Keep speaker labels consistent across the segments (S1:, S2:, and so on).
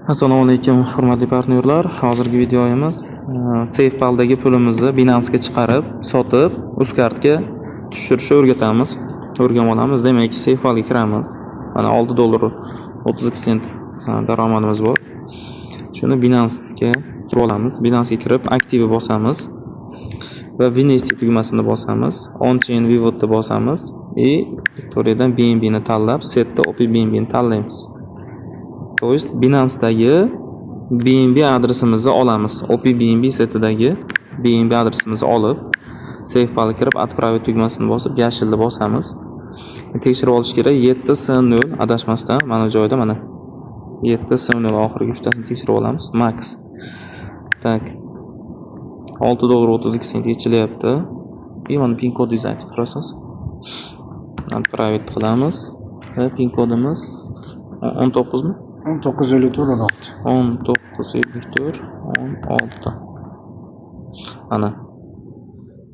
S1: Assalomu alaykum hurmatli partnyorlar. Hozirgi videomiz SafePal'dagi pulimizni Binance'ga chiqarib, sotib, Uzcardga tushirishni o'rgatamiz. O'rganib olamiz. Demak, SafePal'ga kiramiz. Mana $6.32 daromadimiz bor. Shuni Binance'ga kirib olamiz. Binance'ga kirib, aktivi bosamiz va Внести tugmasini bosamiz. On-chain Vivotni bosamiz и istoriyadan BNB ni tanlab, setda OP BNB ni tanlaymiz. То есть Binance'dagi BNB adresimizni olamiz. OP BNB setidagi BNB adresimizni olib, SafePal'ga kirib, отправить tugmasini bosib, yashilni bosamiz. Tekshirib olish kerak. 7S0 adashmasdan mana joyda mana 7S0 oxirgi uchtasini tekshirib olamiz. Max. Tak. $6.32 yechilyapti. И mana pin kodingizni aytib turasiz. Отправить qilamiz. Va pin kodimiz 19 mi?
S2: 1954 16.
S1: 1954 16. Ana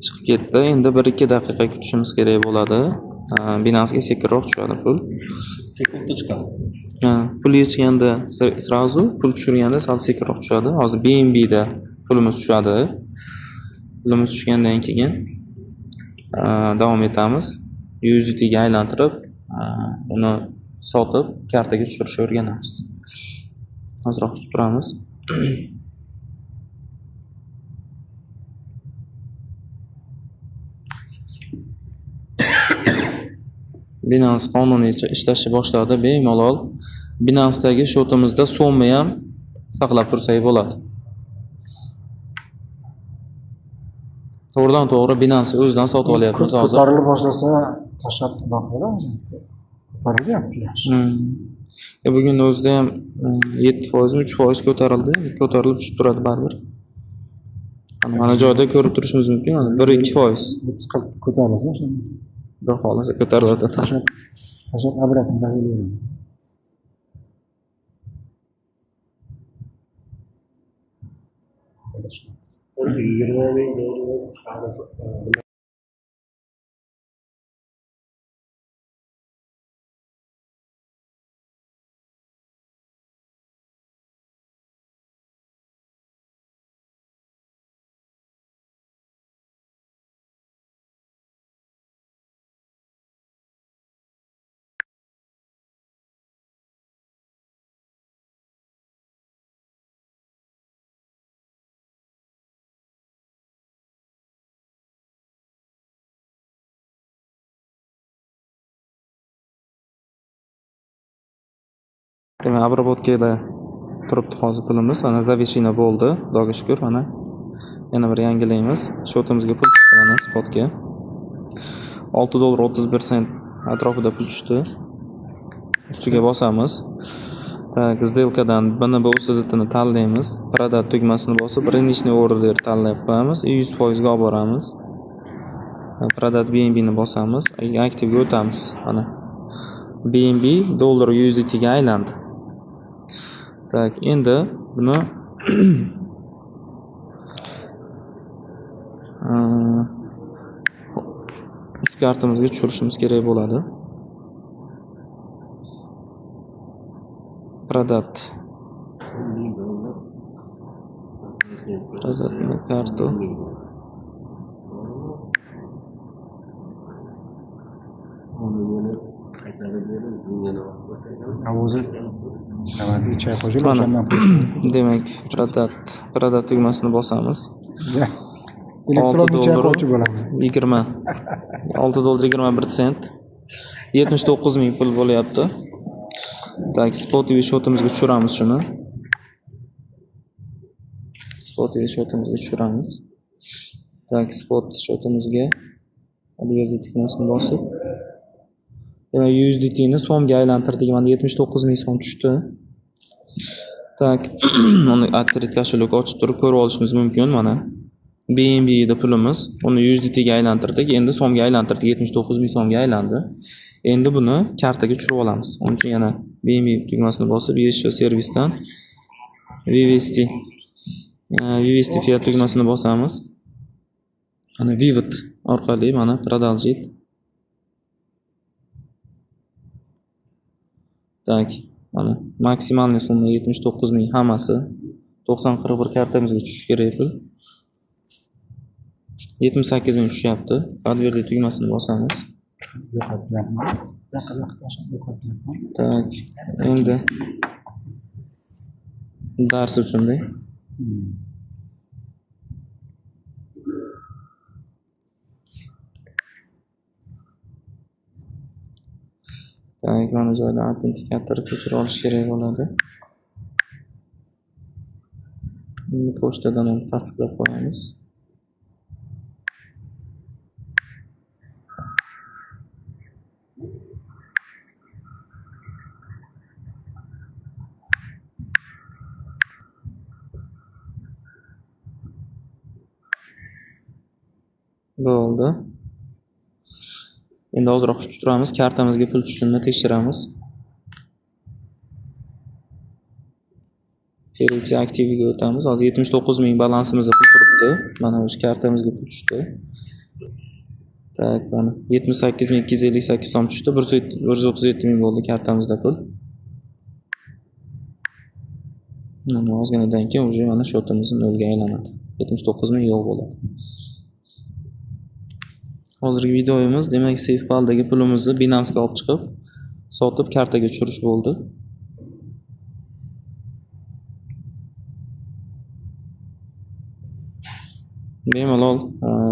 S1: chiqib ketdi. Endi 1-2 daqiqa kutishimiz kerak bo'ladi. Binance'ga sekinroq tushadi pul.
S3: Sekundda chiqadi.
S1: Ha, pul yechganda srazu, pul tushirganda sal sekinroq tushadi. Hozir BNB da pulimiz tushadi. Pulimiz tushgandan keyin davom etamiz. USDT ga aylantirib, uni sotib kartaga tushirishni o'rganamiz. Ozroq kutib turamiz. Binance qonuniy ishlashni boshladi. Bemalol Binance'dagi shotimizda so'mni ham saqlab tursak bo'ladi. To'g'ridan to'g'ri Binance o'zidan sotib olyapmiz hozir.
S2: Ko'tarilib boshlasa tashlab bo'lamiz. Ko'tarilyapti yaxshi.
S1: Bugun o'zida ham 7%, 3% ko'tarildi. Ko'tarilib tushib turadi baribir. Mana joyda ko'rib turishimiz mumkin. 1-2%.
S2: Chiqib ko'tarilsa,
S1: bir xolasa ko'tariladi.
S2: Tashlab обратно tashlayveradi.
S3: Bir $20,000 qarz.
S1: Demak, обработкада turibdi hozir pulimiz. Mana завершение bo'ldi. Xudoga shukr, mana yana bir yangilaymiz. Shotimizga pul tushdi mana spotga. $6.31 atrofida pul tushdi. Ustiga bosamiz. Tak, сделкаdan BNB USDT ni tanlaymiz. Продать tugmasini bosib, рыночный order tanlab qo'yamiz. 100% ga olib boramiz. Продать BNB ni bosamiz. Aktivga o'tamiz. Mana BNB dollar USDT ga aylandi. Tak, endi buni Uzcardimizga tushirishimiz kerak bo'ladi. Продать. Продать на карту. Mana demak, продать tugmasini bosamiz.
S2: Elektron chayqovchi bo'lamiz.
S1: $6.21. 79,000 pul bo'lyapti. Tak, Spotify shotimizga tushiramiz shuni. Spotify shotimizga tushiramiz. Tak, spot shotimizga USDT tugmasini bosib, demak USDT ni so'mga aylantirdik. Mana 79,000 so'm tushdi. Tak, uni открыть кошелек ochib turib ko'rib olishimiz mumkin. Mana BNB da pulimiz, uni USDT ga aylantirdik. Endi so'mga aylantirdik. 79,000 so'mga aylandi. Endi buni kartaga tushirib olamiz. Uning uchun yana BNB tugmasini bosib, еще servisdan VVST fiat tugmasini bosamiz. Mana Vivot orqali mana продолжить. Tak, Mana maksimalniy summa 79 ming hammasi. 9041 kartamizga tushishi kerak pul. 78 ming tushyapti. Подтвердить tugmasini bosamiz.
S2: Yo'qotyapman. Yo'q, tashlab yo'qotyapman.
S1: Так, endi dars uchun-da. Так, mana joyda autentikator ko'chirib olish kerak bo'ladi. Endi pochtadan ham tasdiqlab qo'yamiz. Bo'ldi. Endi ozroq kutib turamiz, kartamizga pul tushishini tekshiramiz. Перейти aktiviga o'tamiz. Hozir 79 ming balansimizda pul turibdi. Mana o'sha kartamizga pul tushdi. Tak, mana 78 258 so'm tushdi. 137 ming bo'ldi kartamizda pul. Mana ozginadan keyin уже mana счётimiz nolga aylanadi. 79 ming yo'q bo'ladi. Hozirgi videomiz demak SafePal'dagi pulimizni Binance'ga olib chiqib, sotib kartaga tushirish bo'ldi. Bemalol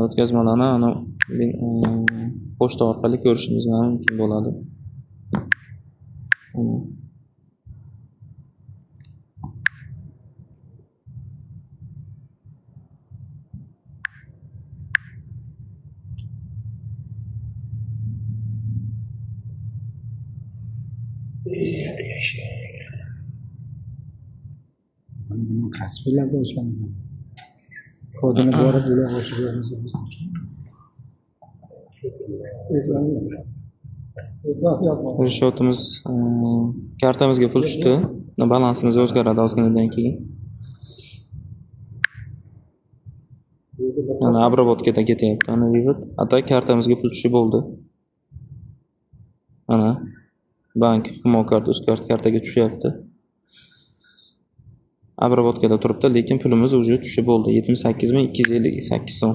S1: o'tkazmalarni ana pochta orqali ko'rishimiz ham mumkin bo'ladi.
S2: Buni qaysi filialda ochgan ekan? Kodini borib ular ochib beramiz.
S1: Счётimiz kartamizga pul tushdi. Balansimiz o'zgaradi ozginadan keyin. Mana обработкада ketyapti. Ana vivod. Ata kartamizga pul tushib bo'ldi. Mana bank Humo kart, Uzcard kartaga tushyapti. Обработкада turibdi, lekin pulimiz уже tushib bo'ldi. 78 258 so'm.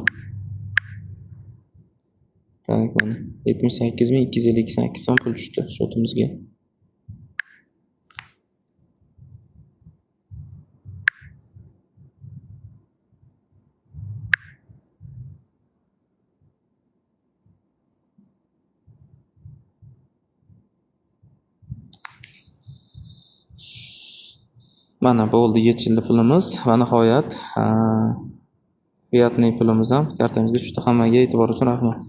S1: Так, mana 78 258 so'm pul tushdi счёtimizga. Mana bo'ldi, yechildi pulimiz va nihoyat fiyatli pulimiz ham kartamizga tushdi. Hammaga e'tibor uchun rahmat.